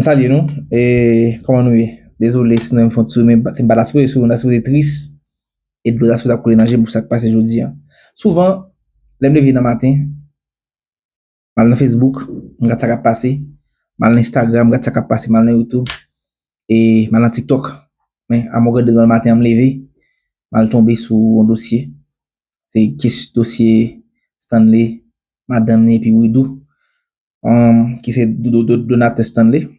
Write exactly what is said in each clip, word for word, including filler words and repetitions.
M salye nou. E kòman nou ye? Dezole si nou wè m fè yon ti ri, men m pa ta sipoze sou, m ta sipoze tris. E dlo ta sipoze ap koule nan je m pou sa k pase jodi a. Souvan, lè m leve nan maten, m al nan Facebook, m gad sa k ap pase. M al nan Instagram, m gad sa k ap pase. M al nan YouTube, e m al nan TikTok. Men, a mò gade nan maten an, m leve, m al tonbe sou yon dosye. Se kes dosye Stanley, madanm li epi Widoo, um, ki se Do-, Do-, Do-, Donatè Stanley.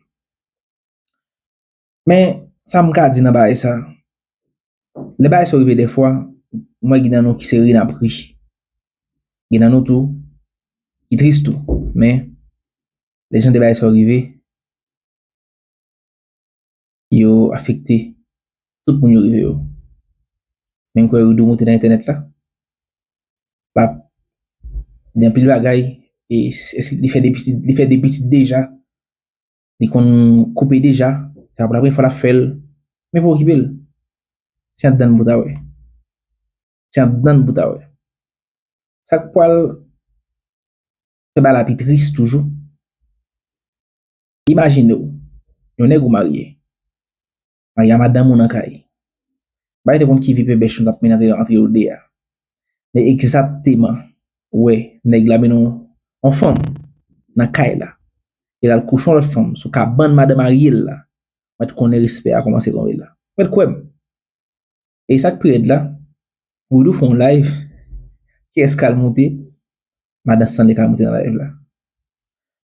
Men, sa m ka di nan bagay sa, lè bagay sa yo rive dèfwa, m wè gen nan nou ki se ri n ap ri. Gen nan nou tou ki tris tou. Men, lè jan de bagay sa yo rive, yo afekte tout moun yo rive yo. Men m kwè Widoo monte nan entènèt la, l ap di anpil bagay, e s-, e s-, li fè de pitit, li fè de pitit deja, li konn koupe deja, se pa premye fwa l ap fè l, men pa okipe l. Se anndan n pou ta wè. Se anndan n pou ta wè. Sa k pral fè bagay la pi tris toujou. Imajine w, yon nèg ou marye. Marye a madanm ou nan kay. Bagay te konn ki vi pebèch nou t ap mennen antre, antre yo de a. Men egzakteman, ou wè, nèg la mennen yon, yon fanm nan kay la. E l al kouche yon lòt fanm sou kabann madanm marye l la. Mwen t konnen respè a kòmanse tonbe la. Mwen t kwè m. E sa k pi rèd la, Widoo fè yon live. Kiyès k al moute? Madan Stanley k al moute nan live la.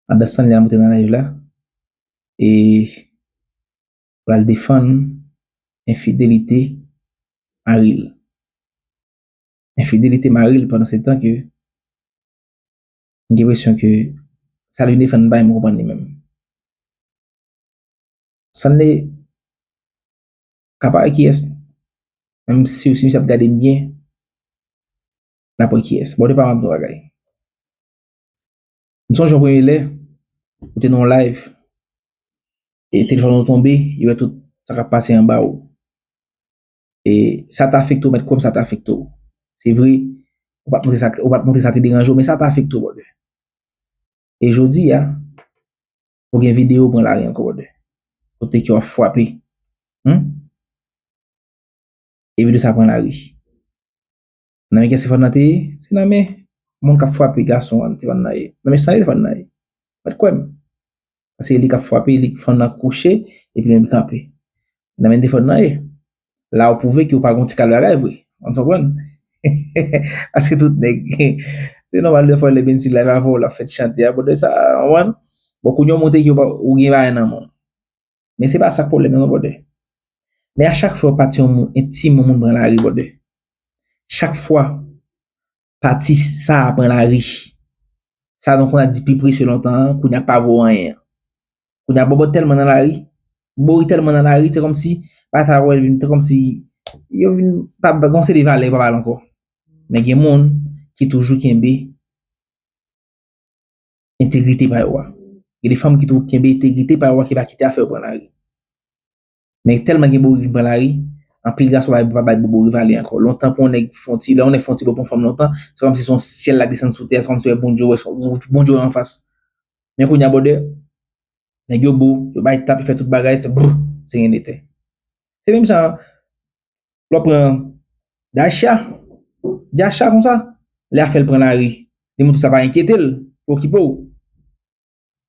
Madan Stanley al moute nan live la. E pral defann enfidelite mari l. Enfidelite mari l pandan se tan ke m gen enpresyon ke sa l vin defann pa menm konprann li menm. Stanley ka pa wè kiyès. Menm si, si misye ap gade m byen, l ap wè kiyès. Bon, de pa m ap di yon bagay. M sonje yon premye lè, ou te nan yon live, e telefòn ou tonbe, yo wè tout sa k ap pase anba ou. E sa t afekte w, mèt kwè m, sa t afekte w. Se vre, ou pa t montre sa, ou pa t montre sa te deranje w, men sa t afekte w, brother. E jodi a, ou gen videyo pran lari ankò, brother. Kote ke w ap frape. Hmm? E videyo sa pran lari. Nan men kiyès telefòn nan te ye? Se nan men moun k ap frape gason an telefòn nan ye. Nan men Stanley telefòn nan ye. Mèt kwè m. Paske li k ap frape, li fanm nan kouche, epi li menm kanpe. Nan men telefòn nan ye. La ou pwouve ke ou pa gon ti kal bagay vre. Ou konprann? Paske tout nèg, se nòmal dèfwa lè Bensi live avè w, l ap fè ti chante a, bon, de sa, ou konprann? Bon, kounye a w montre ke ou pa, ou gen bagay nan men w. Men se pa sa k pwoblèm nan non, brother. Men a chak fwa yon pati yon moun, entim yon moun pran lari, brother. Chak fwa pati sa a pran lari. Sa donk, kounye a di pi presye lontan an, kounye a pa vo anyen. Kounye a bòbòt tèlman nan lari, bori tèlman nan lari, se kòmsi, pa ta wè vin, se kòmsi, yo vin, pa, pa gon seri valè yo pa pale ankò. Men gen moun ki toujou kenbe entegrite pa yo a. Gen de fanm ki toujou kenbe entegrite pa yo a, ki pa kite afè yo pran lari. Men tèlman gen bori ki pran lari, anpil gason pa, pa bay bobori valè ankò. Lontan pou yon nèg fè yon ti, lè yon nèg fè yon ti bo pou yon fanm lontan, se kòmsi se yon syèl la desann sou tè, se kòmsi wè Bondye wè, Bondye wè anfas. Men kounye a, brother, nèg yo bo, yo bay tap, yo fè tout bagay, se brr, se ren etè. Se menm jan, lè w pran Daisha, Daisha konsa, lè afè l pran lari, li montre sa pa enkyete l, pa okipe w.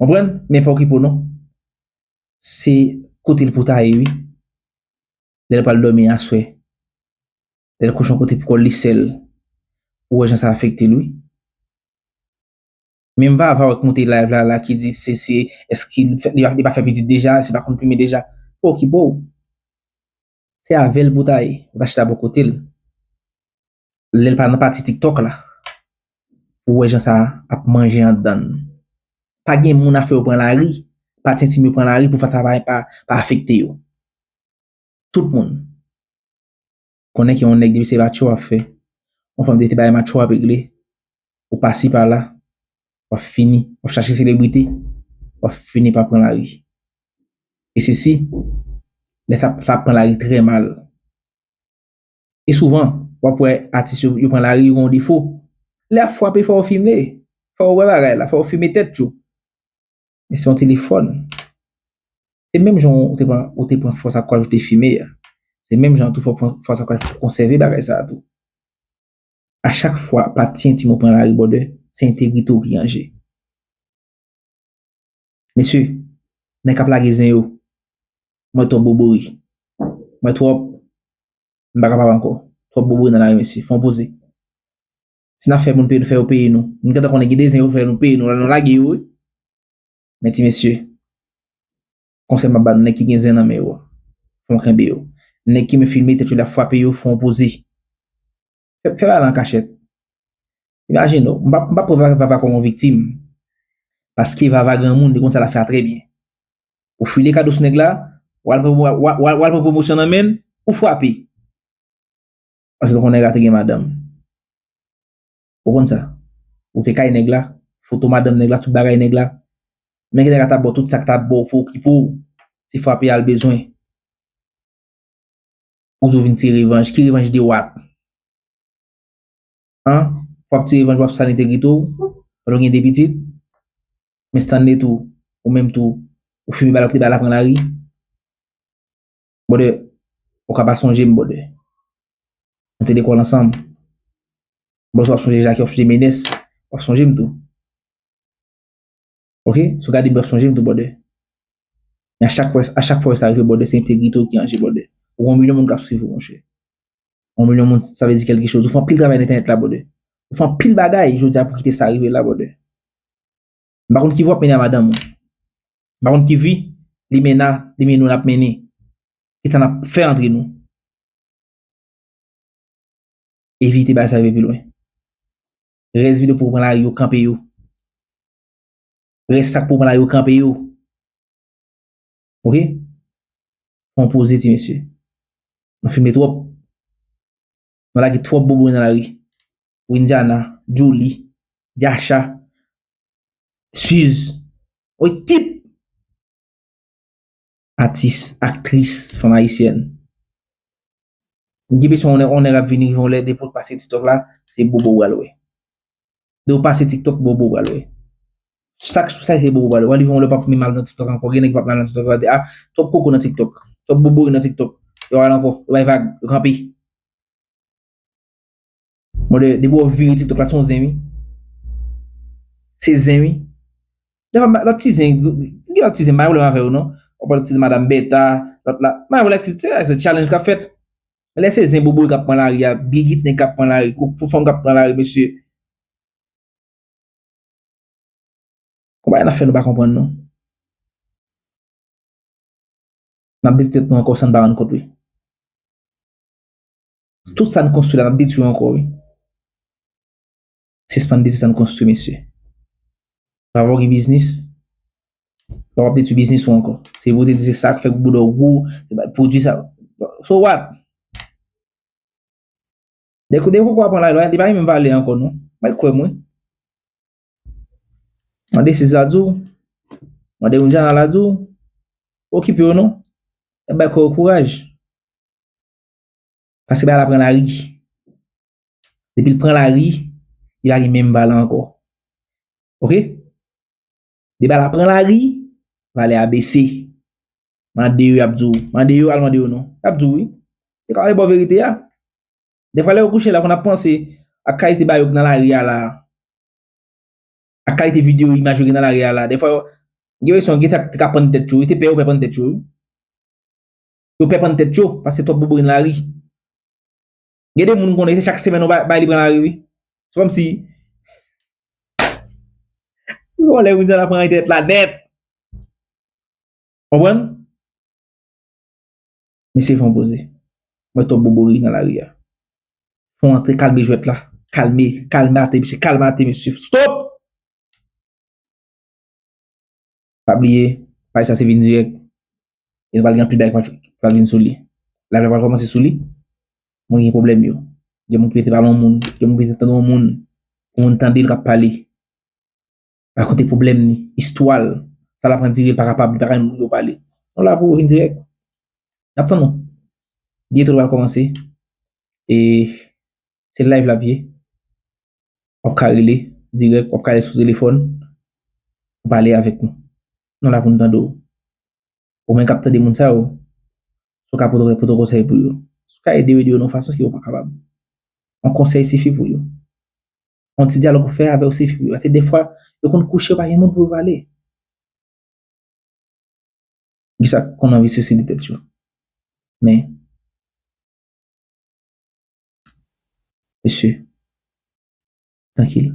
Konprann? Men pa okipe w non. Se kote l pou ta ye, wi. Lè l pral dòmi aswè. Lè l kouche yon kote pou kò l li sèl. Ou wè jan sa afekte l, wi. Menm Vava wè k monte live la, la ki di se, se, èske li fè, li pa, li pa fè pitit deja, se pa konn plimen deja. Pa okipe w. Se avè l pou ta ye. Ou ta chita bò kote l. Lè l pa nan pati TikTok la. Pou wè jan sa ap manje anndan l. Pa gen moun afè yo pran lari. Pati entim yo pran lari pou sa pa, pa, pa afekte yo. Tout moun. Konnen ke yon nèg depi se match w ap fè, yon fanm depi se bagay match w ap regle, ou pasi pa la, w ap fini, w ap chache selebrite, w ap fini pa pran lari. E se si, lè sa, sa ap pran lari trè mal. E souvan, w ap wè atis yo, yo pran lari, yo gen yon defo. Lè y ap frape, fò yo filme. Fò yo wè bagay la, fò yo filme tèt yo. Men se yon telefòn. Se menm jan ou te pran, ou te pran fòs ak kouraj ou te fimen a. Se menm jan tou fò pran fòs ak kouraj pou konsève bagay sa a tou. A chak fwa pati entim ou pran lari, brother, se entegrite w ki an je. Mesye, nèg k ap lage zen yo, mwen twòp bobori. Mwen twòp, m pa kapab ankò. Twòp bobori nan lari, mesye. Fò n poze. Si n ap fè moun peye, nou fè yo peye nou. Nou gentan konnen gen de zen yo fè nou peye nou, la nou lage yo, wi. Men ti mesye, konsèy m ap ba nou, nèg ki gen zen nan men yo a, fò n kenbe yo. Nèg ki men filme tèt yo, l ap frape yo, fò n poze. Fè, fè bagay la an kachèt. Imajine w, m p ap, m p ap pran Vava kòm yon viktim. Paske Vava granmoun, li konn sa l ap fè a trè byen. Ou file kado sou nèg la, w al pran, w al, w al, w al pran pwomosyon nan men l, ou frape. Paske nou konnen nèg la te gen madanm. Ou konn sa. Ou vle kay nèg la, foto madanm nèg la, tout bagay nèg la. Men ki nèg la t ap ba w tout sa k t ap ba w pou okipe w. Se frape a l bezwen. Ou di w vin tire revanj. Ki revanj de what? An? W ap tire revanj, w ap sal entegrite w. Pandan w gen de pitit. Men Stanley tou, ou menm tou, ou fimen bal, ou kite bal la pran lari. Brother, ou ka pa sonje m, brother. Nou te lekòl ansanm. Bon, si w ap sonje Jackie, w ap sonje Menès, w ap sonje m tou. Oke? Si w gade m, w ap sonje m tou, brother. Men a chak fwa, a chak fwa sa rive, brother, se entegrite w ki an je, brother. Ou gen yon milyon moun k ap swiv ou, monchè. Yon milyon moun, sa vle di kèlke choz. Ou fè anpil travay nan entènèt la, brother. Ou fè anpil bagay, jodi a, pou kite sa rive la, brother. M pa konn ki vi w ap mennen a madanm ou. M pa konn ki vi li mennen, li mennen w, n ap mennen. Ki tan n ap fè antre nou. Evite bagay sa rive pi lwen. Rès videyo pou pran lari yo, kanpe yo. Rès sa k pou pran lari yo, kanpe yo. Oke? Fò n poze ti mesye. Nou filme twòp. Nou lage twòp bobori nan lari. Windiana, Julie, Yasha, Suze. Yon ekip atis, aktris, fanm ayisyèn. M gen enpresyon yon nèg, yon nèg ap vini, yon lè depi w pase TikTok la, se bobo w pral wè. Depi w pase TikTok, bobo w pral wè. Sa k sou sa se bobo w pral wè. W rive yon lè w p ap menm al nan TikTok ankò. Gen nèg ki p ap menm al nan TikTok, yo di, ah, twòp koko nan TikTok. Twòp bobori nan TikTok. Yo al ankò, yo bay vag, yo kanpe. Bon, de, depi w vire TikTok la, se yon zen, wi. Se zen, wi. Defwa, lòt ti zen, gen lòt ti zen, m pa gen pwoblèm avè yo, non. W ap wè lòt ti zen, Madam Beta, lòt la. M pa gen pwoblèm ak ti zen, se challenge k ap fèt. Men lè se zen bobo k ap pran lari a, bigit nèg k ap pran lari, gwo fanm k ap pran lari, mesye. Konbyen bagay n ap fè nou pa konprann, non? N ap detwi tèt nou ankò san n pa rann kont, wi. Tout sa n konstwi la, n ap detwi ankò, wi. Sispann detwi sa n konstwi, mesye. Vava w gen biznis, w ap detwi biznis ou ankò. Se vre w te di se sa k fè bouda w gwo, se pa pwodui sa. So what? Depi, depi koko a pran lari la, li pa gen menm valè ankò, non. Mwen kwè mwen. Mande Suze la di w. Mande Windiana la di w. Okipe yo, non. E bay kò yo kouraj. Paske bagay la pran lari. Depi l pran lari, li pa gen menm valè ankò. Oke? Depi bagay la pran lari, valè a bese. Mande yo, y ap di w. Mande yo, al mande yo non. Y ap di w wi. Yo ka pale ba w verite a. Defwa lè yo kouche la, konn ap panse ak kalite bagay yo ki nan lari a la. Ak kalite videyo, imaj yo gen nan lari a la. Defwa, gen presyon, gen sa te ka pann tèt yo. Yo te pè yo pè pann tèt yo. Yo pè pann tèt yo, paske twòp bobo gen lari. Gen de moun m konnen, se chak semèn yon ba-, bagay li pran lari, wi. Se kòmsi, vòlè, wi, sa la pran tèt la nèt. Konprann? Mesye fè yon poze. Mwen twòp bobori nan lari a. Fò antre, kalme jwèt la. Kalme, kalmate, mesye, kalmate, mesye. Stop! Pa bliye, paj sa se vin dirèk. E nou pral gen anpil bagay k pral, k pral vin sou li. Live la pral kòmanse sou li. Moun gen pwoblèm yo. Gen moun ki rete pale yon moun. Gen moun ki rete tande yon moun. Pou moun tande l k ap pale. Rakonte pwoblèm li, istwa l, sa l ap andire, l pa kapab, li pa ka jwenn moun pou yo pale. Nou la pou vin dirèk. N ap tann ou. Byento l pral kòmanse. E se live l ap ye. W ap ka rele dirèk, w ap ka rele sou telefòn, pou pale avèk nou. Nou la pou n tande w. Ou menm k ap tande moun sa yo, si w ka pote, pote konsèy pou yo. Si w ka ede yo, ede yo nan yon fason ki yo pa kapab. Yon konsèy sifi pou yo. Yon ti dyalòg ou fè avè yo sifi pou yo. Paske defwa, yo konn kouche, yo pa gen moun pou yo pale. Gen sa k konn anvi siside tèt yo. Men, mesye, trankil.